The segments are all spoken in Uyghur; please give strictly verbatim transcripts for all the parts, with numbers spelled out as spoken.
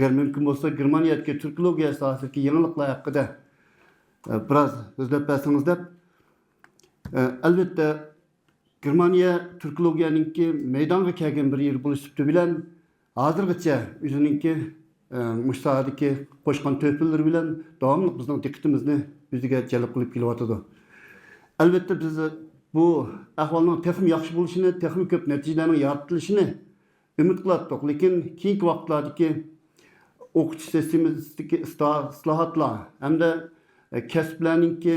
ئەگەر مۇمكىن بولسا، گېرمانىيەدىكى تۈركولوگىيە ساھەسىدىكى يېڭىلىقلار ھەققىدە، ئە، بىراز سۆزلەپ بەرسىڭىز دەپ. ئە، ئەلۋەتتە، گېرمانىيە تۈركولوگىيەنىڭكى مەيدانغا كەلگەن بىر يېرى بولۇش سۈپىتى بىلەن، ھازىرغىچە ئۆزىنىڭكى، ئە، مۇشۇ ساھەدىكى قوشقان تۆھپىلىرى بىلەن داۋاملىق بىزنىڭ دىققىتىمىزنى ئۆزىگە جەلپ قىلىپ كېلىۋاتىدۇ. ئەلۋەتتە، بىز بۇ ئەھۋالنىڭ تېخىمۇ ياخشى بولۇشىنى، تېخىمۇ كۆپ نەتىجىلەرنىڭ يارىتىلىشىنى ئۈمىد قىلاتتۇق، لېكىن كېيىنكى ۋاقىتلاردىكى ئوقۇتۇش سىستېمىسىدىكى ئىسلا-، ئىسلاھاتلار ھەمدە كەسىپلەرنىڭكى،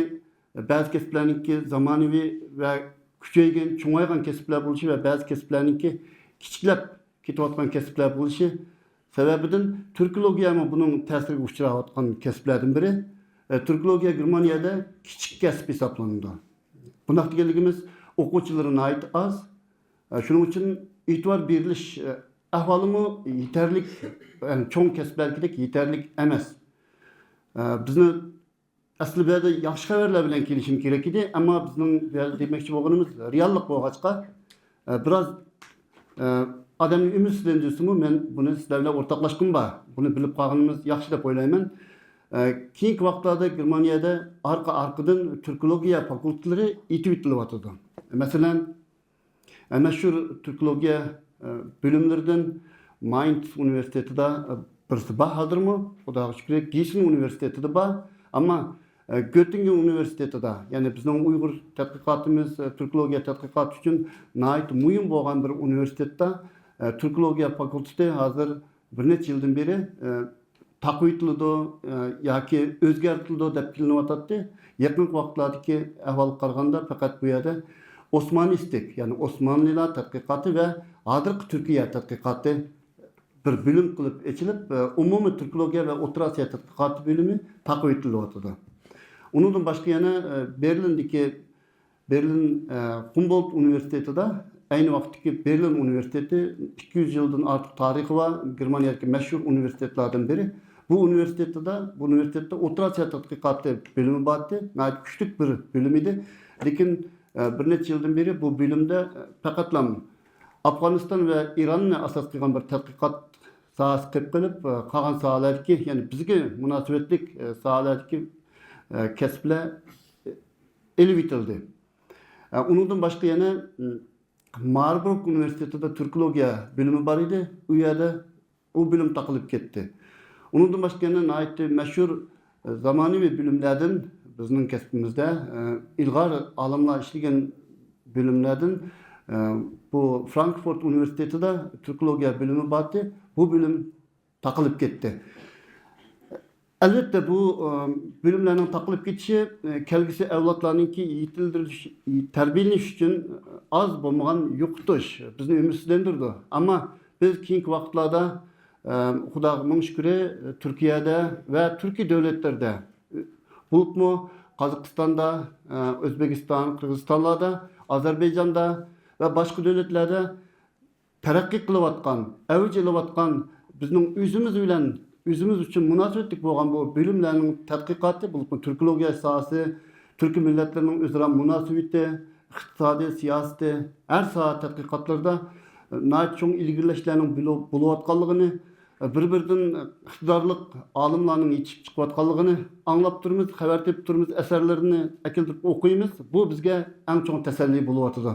بەزى كەسىپلەرنىڭكى زامانىۋى ۋە كۈچەيگەن، چوڭايغان كەسىپلەر بولۇشى ۋە بەزى كەسىپلەرنىڭكى كىچىكلەپ كېتىۋاتقان كەسىپلەر بولۇشى سەۋەبىدىن، تۈركولوگىيەمۇ بۇنىڭ تەسىرىگە ئۇچراۋاتقان كەسىپلەردىن بىرى. ئە، تۈركولوگىيە گېرمانىيەدە كىچىك كەسىپ ھېسابلىنىدۇ. بۇنداق دېگەنلىكىمىز، ئوقۇغۇچىلىرى ناھايىتى ئاز. ئە، شۇنىڭ ئۈچۈن ئېتىبار بېرىلىش، ئە، ئەھۋالىمۇ يېتەرلىك، يەنى چوڭ كەسىپلەرگىدەك يېتەرلىك ئەمەس. ئە، بىزنى ئەسلى بۇ يەردە ياخشى خەۋەرلەر بىلەن كېلىشىم كېرەك ئىدى، ئەمما بىزنىڭ بۇ يەردە دېمەكچى بولغىنىمىز رېئاللىق بولغاچقا، ئە، بىراز، ئە، ئادەمنى ئۈمىدسىزلەندۈرسىمۇ، مەن بۇنى سىلەر بىلەن ئورتاقلاشقۇم بار. بۇنى بىلىپ قالغىنىمىز ياخشى دەپ ئويلايمەن. ئە، كېيىنكى ۋاقىتلاردا گېرمانىيەدە ئارقا-ئارقىدىن تۈركولوگىيە فاكۇلتېتلىرى ئېتىۋېتىلىۋاتىدۇ. مەسىلەن، ئە، مەشھۇر تۈركولوگىيە، ئە، بۆلۈملىرىدىن ماينتس ئۇنىۋېرسىتېتىدا، ئە، بىرسى بار ھازىرمۇ، خۇداغا شۈكرى، گىسېن ئۇنىۋېرسىتېتىدا بار. ئەمما، ئە، گۆتىنگېن ئۇنىۋېرسىتېتىدا، يەنى بىزنىڭ ئۇيغۇر تەتقىقاتىمىز، ئە، تۈركولوگىيە تەتقىقاتى ئۈچۈن ناھايىتى مۇھىم بولغان بىر ئۇنىۋېرسىتېتتا، ئە، تۈركولوگىيە فاكۇلتېتى ھازىر بىر نەچچە يىلدىن بېرى، ئە، تاقىۋېتىلىدۇ، ئە، ياكى ئۆزگەرتىلىدۇ دەپ كېلىنىۋاتاتتى. يېقىنقى ۋاقىتلاردىكى ئەھۋالغا قارىغاندا، پەقەت بۇ يەردە ئوسمانىستىك، يەنى ئوسمانلىلار تەتقىقاتى ۋە ھازىرقى تۈركىيە تەتقىقاتى بىر بۆلۈم قىلىپ ئېچىلىپ، ئە، ئومۇمىي تۈركولوگىيە ۋە ئوتتۇرا ئاسىيا تەتقىقاتى بۆلۈمى تاقىۋېتىلىۋاتىدۇ. ئۇنىڭدىن باشقا يەنە، ئە، بېرلىندىكى بېرلىن، ئە، خۇمبولت ئۇنىۋېرسىتېتىدا ئەينى ۋاقىتتىكى بېرلىن ئۇنىۋېرسىتېتى ئىككى يۈز يىلدىن ئارتۇق تارىخى بار گېرمانىيەدىكى مەشھۇر ئۇنىۋېرسىتېتلاردىن بىرى. بۇ ئۇنىۋېرسىتېتىدا، بۇ ئۇنىۋېرسىتېتتا ئوتتۇرا ئاسىيا تەتقىقاتى بۆلۈمى بارتى. ناھايىتى كۈچلۈك بىر بۆلۈم ئىدى. لېكىن، ئە، بىر نەچچە يىلدىن بېرى بۇ بۆلۈمدە، ئە، پەقەتلا ئافغانىستان ۋە ئىراننى ئاساس قىلغان بىر تەتقىقات ساھەسى قېلىپ قېلىپ، ئە، قالغان ساھەلەردىكى، يەنى بىزگە مۇناسىۋەتلىك، ئە، ساھەلەردىكى، ئە، كەسىپلەر ئېلىۋېتىلدى. ئە، ئۇنىڭدىن باشقا يەنە، م، ماربورگ ئۇنىۋېرسىتېتىدا تۈركولوگىيە بۆلۈمى بار ئىدى. ئۇ يەردە ئۇ بۆلۈم تاقىلىپ كەتتى. ئۇنىڭدىن باشقا يەنە ناھايىتى مەشھۇر، ئە، زامانىۋى بۆلۈملەردىن، بىزنىڭ كەسپىمىزدە، ئە، ئىلغار ئالىملار ئىشلىگەن بۆلۈملەردىن، ئە، بۇ فرانكفورت ئۇنىۋېرسىتېتىدا تۈركولوگىيە بۆلۈمى بارتى. بۇ بۆلۈم تاقىلىپ كەتتى. ئەلۋەتتە، بۇ، ئە، بۆلۈملەرنىڭ تاقىلىپ كېتىشى، ئە، كەلگۈسى ئەۋلادلارنىڭكى يېتىلدۈرۈلۈش، تەربىيەلىنىش ئۈچۈن ئاز بولمىغان يوقىتىش بىزنى ئۈمىدسىزلەندۈرىدۇ. ئەمما بىز كېيىنكى ۋاقىتلاردا، ئە، خۇداغا مىڭ شۈكرى، تۈركىيەدە ۋە تۈركىي دۆلەتلەردە، بولۇپمۇ قازاقىستاندا، ئە، ئۆزبېكىستان، قىرغىزىستانلاردا، ئازەربەيجاندا ۋە باشقا دۆلەتلەردە تەرەققىي قىلىۋاتقان، ئەۋج ئېلىۋاتقان، بىزنىڭ ئۆزىمىز بىلەن ئۆزىمىز ئۈچۈن مۇناسىۋەتلىك بولغان بۇ بۆلۈملەرنىڭ تەتقىقاتى، بولۇپمۇ تۈركولوگىيە ساھەسى، تۈركىي مىللەتلەرنىڭ ئۆزئارا مۇناسىۋىتى، ئىقتىسادىي، سىياسىتى، ھەر ساھە تەتقىقاتلىرىدا ناھايىتى چوڭ ئىلگىرىلەشلەرنىڭ بولۇ-، بولۇۋاتقانلىقىنى، بىر-بىرىدىن ئىقتىدارلىق ئالىملارنىڭ يېتىشىپ چىقىۋاتقانلىقىنى ئاڭلاپ تۇرىمىز، خەۋەر تېپىپ تۇرىمىز، ئەسەرلىرىنى ئەكېلتۈرۈپ ئوقۇيمىز. بۇ بىزگە ئەڭ چوڭ تەسەللى بولۇۋاتىدۇ.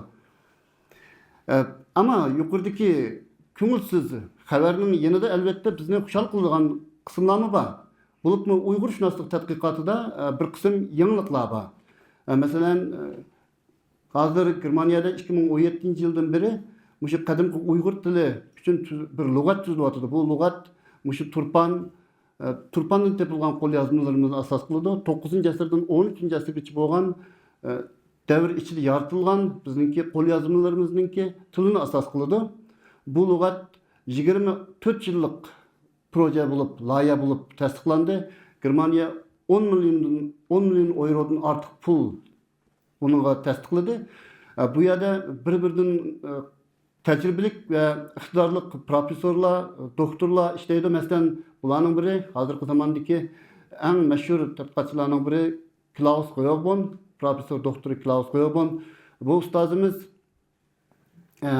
ئە، ئەمما يۇقىرىدىكى كۆڭۈلسىز خەۋەرنىڭ يېنىدا، ئەلۋەتتە، بىزنى خۇشال قىلىدىغان قىسىملارمۇ بار. بولۇپمۇ ئۇيغۇرشۇناسلىق تەتقىقاتىدا، ئە، بىر قىسىم يېڭىلىقلار بار. ئە، مەسىلەن، ئە، ھازىر گېرمانىيەدە ئىككى مىڭ ئون يەتتىنچى يىلدىن بېرى مۇشۇ قەدىمكى ئۇيغۇر تىلى ئۈچۈن تۈز-، بىر لۇغەت تۈزۈلۈۋاتىدۇ. بۇ لۇغەت مۇشۇ تۇرپان، ئە، تۇرپاندىن تېپىلغان قوليازمىلىرىمىزنى ئاساس قىلىدۇ. توققۇزىنچى ئەسىردىن ئون ئۈچىنچى ئەسىرگىچە بولغان، ئە، دەۋر ئىچىدە يارىتىلغان بىزنىڭكى قوليازمىلىرىمىزنىڭكى تىلىنى ئاساس قىلىدۇ. بۇ لۇغەت يىگىرمە تۆت يىللىق پروژە بولۇپ، لايىھە بولۇپ تەستىقلاندى. گېرمانىيە ئون مىليوندىن، ئون مىليون ئويرودىن ئارتۇق پۇل بۇنىڭغا تەستىقلىدى. ئە، بۇ يەردە بىر-بىرىدىن، ئە، تەجرىبىلىك ۋە ئىقتىدارلىق پروفېسسورلار، دوكتورلار ئىشلەيدۇ. مەسىلەن، بۇلارنىڭ بىرى، ھازىرقى زاماندىكى ئەڭ مەشھۇر تەتقىقاتچىلارنىڭ بىرى كلاۋس غيوبون، پروفېسسور دوكتور كلاۋس غيوبون. بۇ ئۇستازىمىز، ئە،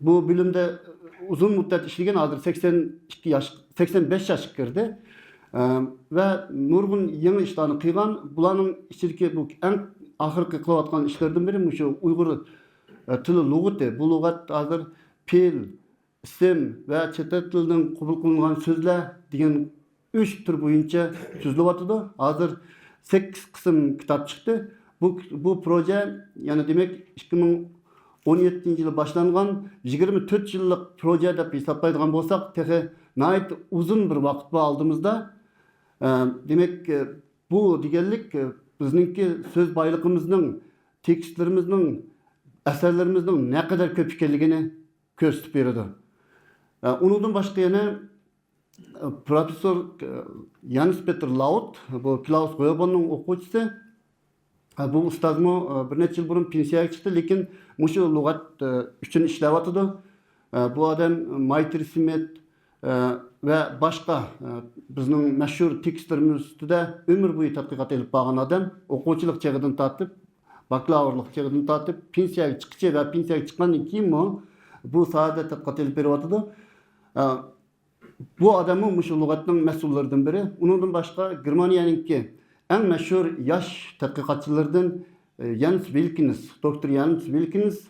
بۇ بۆلۈمدە ئۇزۇن مۇددەت ئىشلىگەن، ھازىر سەكسەن ئىككى ياش، سەكسەن بەش ياشقا كىردى. ئە، ۋە نۇرغۇن يېڭى ئىشلارنى قىلغان. بۇلارنىڭ ئىچىدىكى بۇ ئەڭ ئاخىرقى قىلىۋاتقان ئىشلىرىدىن بىرى مۇشۇ ئۇيغۇر، ئە، تىلى لۇغىتى. بۇ لۇغەت ھازىر پېئىل، ئىسىم ۋە چەت ئەل تىلىدىن قوبۇل قىلىنغان سۆزلەر دېگەن ئۈچ تۈر بويىچە سۆزلىۋاتىدۇ. ھازىر سەككىز قىسىم كىتاب چىقتى. بۇ، بۇ پروژە، يەنى دېمەك، ئىككى مىڭ ئون يەتتىنچى يىلى باشلانغان يىگىرمە تۆت يىللىق پروژە دەپ ھېسابلايدىغان بولساق، تېخى ناھايىتى ئۇزۇن بىر ۋاقىت بار ئالدىمىزدا. ئە، دېمەك، ئە، بۇ دېگەنلىك، ئە، بىزنىڭكى سۆز بايلىقىمىزنىڭ، تېكىستلىرىمىزنىڭ، ئەسەرلىرىمىزنىڭ نەقەدەر كۆپ ئىكەنلىكىنى كۆرسىتىپ بېرىدۇ. ئە، ئۇنىڭدىن باشقا يەنە، ئە، پروفېسسور، ئە، يانس پېتېر لاۋۇت، بۇ كلاۋس غويباننىڭ ئوقۇغۇچىسى. ئە، بۇ ئۇستازمۇ، ئە، بىر نەچچە يىل بۇرۇن پېنسىيەگە چىقتى، لېكىن مۇشۇ لۇغەت، ئە، ئۈچۈن ئىشلەۋاتىدۇ. ئە، بۇ ئادەم مايترى سمىت، ئە، ۋە باشقا، ئە، بىزنىڭ مەشھۇر تېكىستلىرىمىز ئۈستىدە ئۆمۈر بويى تەتقىقات ئېلىپ بارغان ئادەم. ئوقۇغۇچىلىق چېغىدىن تارتىپ، باكلاۋۇرلۇق چېغىدىن تارتىپ پېنسىيەگە چىققىچە ۋە پېنسىيەگە چىققاندىن كېيىنمۇ بۇ ساھەدە تەتقىقات ئېلىپ بېرىۋاتىدۇ. ئە، بۇ ئادەممۇ مۇشۇ لۇغەتنىڭ مەسئۇللىرىدىن بىرى. ئۇنىڭدىن باشقا، گېرمانىيەنىڭكى ئەڭ مەشھۇر ياش تەتقىقاتچىلىرىدىن، ئە، يانس ۋىلكىنس، دوكتور يانس ۋىلكىنس.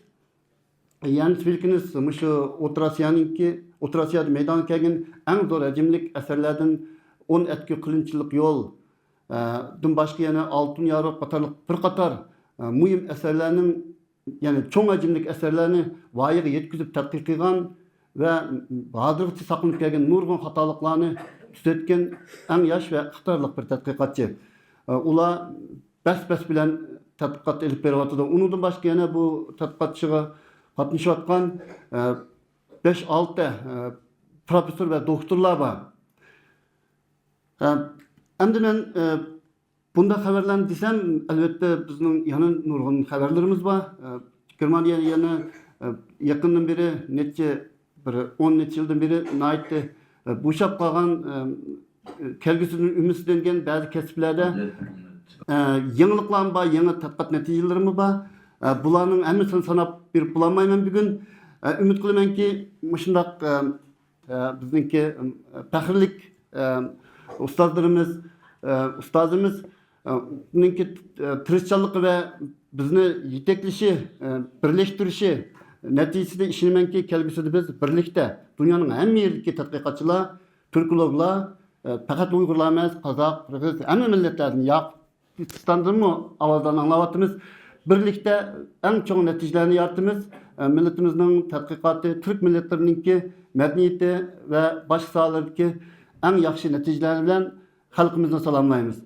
يانس ۋىلكىنس مۇشۇ ئوتتۇرا ئاسىيانىڭكى، ئوتتۇرا ئاسىيادا مەيدانغا كەلگەن ئەڭ زور ھەجىملىك ئەسەرلەردىن ئون ئەتكۈ قىلىنچىلىق يول، ئە، دىن باشقا يەنە ئالتۇن يارۇق قاتارلىق بىر قاتار، ئە، مۇھىم ئەسەرلەرنىڭ، يەنى چوڭ ھەجىملىك ئەسەرلەرنى ۋايىغا يەتكۈزۈپ تەتقىق قىلغان ۋە ھازىرغىچە ساقلىنىپ كەلگەن نۇرغۇن خاتالىقلارنى تۈزەتكەن ئەڭ ياش ۋە ئىقتىدارلىق بىر تەتقىقاتچى. ئە، ئۇلار بەس-بەس بىلەن تەتقىقات ئېلىپ بېرىۋاتىدۇ. ئۇنىڭدىن باشقا يەنە بۇ تەتقىقات ئىشىغا قاتنىشىۋاتقان، ئە، بەش-ئالتە، ئە، پروفېسسور ۋە دوكتورلار بار. ئە، ئەمدى مەن، ئە، بۇنداق خەۋەرلەرنى دېسەم، ئەلۋەتتە، بىزنىڭ يەنە نۇرغۇن خەۋەرلىرىمىز بار. ئە، گېرمانىيە يەنە، ئە، يېقىندىن بېرى نەچچە بىر ئون نەچچە يىلدىن بېرى ناھايىتى، ئە، بوشاپ قالغان، ئە، كەلگۈسىدىن ئۈمىدسىزلەنگەن بەزى كەسىپلەردە، ئە، يېڭىلىقلارمۇ بار، يېڭى تەتقىقات نەتىجىلىرىمۇ بار. ئە، بۇلارنىڭ ھەممىسىنى ساناپ بېرىپ بولالمايمەن بۈگۈن. ئە، ئۈمىد قىلىمەنكى، مۇشۇنداق، ئە، ئە، بىزنىڭكى، ئە، پەخىرلىك، ئە، ئۇستازلىرىمىز، ئە، ئۇستازىمىز، ئە، ئۇنىڭكى، ئە، تىرىشچانلىقى ۋە بىزنى يېتەكلىشى، ئە، بىرلەشتۈرۈشى نەتىجىسىدە ئىشىنىمەنكى، كەلگۈسىدە بىز بىرلىكتە دۇنيانىڭ ھەممە يېرىدىكى تەتقىقاتچىلار، تۈركولوگلار، ئە، پەقەت ئۇيغۇرلار ئەمەس، قازاق، قىرغىز، ھەممە مىللەتلەردىن، ياقۇتىستاندىنمۇ ئاۋازلارنى ئاڭلاۋاتىمىز. بىرلىكتە ئەڭ چوڭ نەتىجىلەرنى يارىتىمىز. ئە، مىللىتىمىزنىڭ تەتقىقاتى، تۈرك مىللەتلىرىنىڭكى مەدەنىيىتى ۋە باشقا ساھەلەردىكى ئەڭ ياخشى نەتىجىلەر بىلەن خەلقىمىزنى سالاملايمىز.